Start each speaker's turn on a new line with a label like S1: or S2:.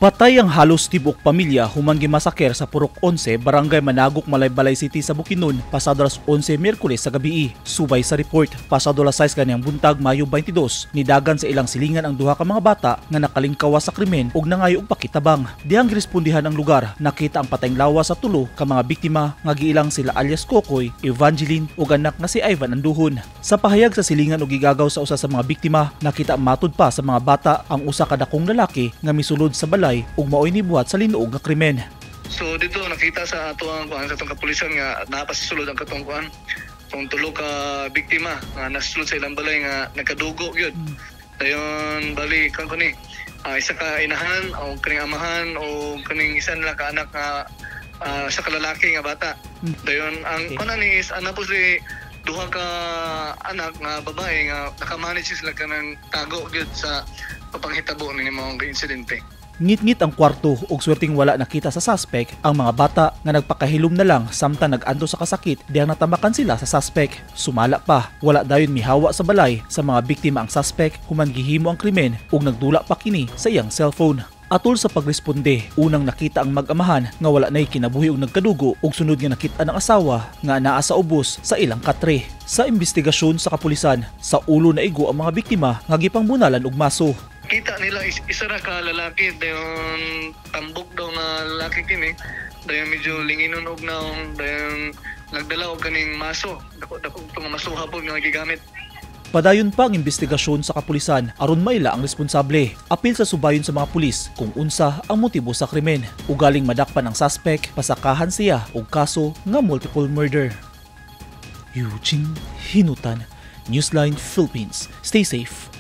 S1: Patay ang halos tibuok pamilya human gimasaker sa Purok 11, Barangay Managok, Malaybalay City sa Bukidnon pasado alas 11 Miyerkules sa gabi. Subay sa report, pasado alas 6 ganiyang buntag, Mayo 22, nidagan sa ilang silingan ang duha ka mga bata nga nakalingkawa sa krimen ug nangayo og pakitabang. Dihang girespondihan ang lugar, nakita ang patayng lawas sa tulo ka mga biktima nga giilang sila alias Kokoy, Evangeline ug anak nga si Ivan Anduhon. Sa pahayag sa silingan ug gigagaw sa usa sa mga biktima, nakita matud pa sa mga bata ang usa ka dakong lalaki nga misulod sa balay ug maoy nibuhat sa linuog nga krimen.
S2: So dito nakita sa ato ang kuan sa atong kapulisan nga naa pa sa sulod ang katong kuan tong tulo ka biktima nga nasulod sa ilang balay nga nagkadugo gyud. Dayon bali kan kuni isa ka inahan o kaning amahan o kaning isa nila ka anak nga sa kalalaki nga bata. Dayon ang kuan ni is ana po si duha ka anak nga babae nga nakamanage sila kanang tago gyud sa papanghitabo ni maong insidente.
S1: Ngitngit ang kwarto ug swerteng wala nakita sa suspect ang mga bata nga nagpakahilom na lang samtang nag-antos sa kasakit dihang natamakan sila sa suspect. Sumala pa, wala dayon mihawa sa balay sa mga biktima ang suspect human gihimo ang krimen ug nagdula pa kini sa iyang cellphone. Atol sa pagresponde, unang nakita ang mag-amahan nga wala nay kinabuhi ug nagkadugo ug sunod nga nakita ng asawa nga naa sa ubos sa ilang katre. Sa investigasyon sa kapulisan, sa ulo naigo ang mga biktima nga gipangbunalan og maso.
S2: Kita nila isa ra ka lalaki, dayon tambok daw nga lalaki kini, dayon medyo linginon og naong, dayon nagdala og kaning maso, dako dako tong masuha po nga gigamit.
S1: Padayon pa ang investigasyon sa kapulisan aron maila ang responsable. Apil sa subayon sa mga pulis kung unsa ang motibo sa krimen. Ugaling madakpan ang suspect, pasakahan siya og kaso nga multiple murder. Eugene Hinutan, Newsline Philippines. Stay safe.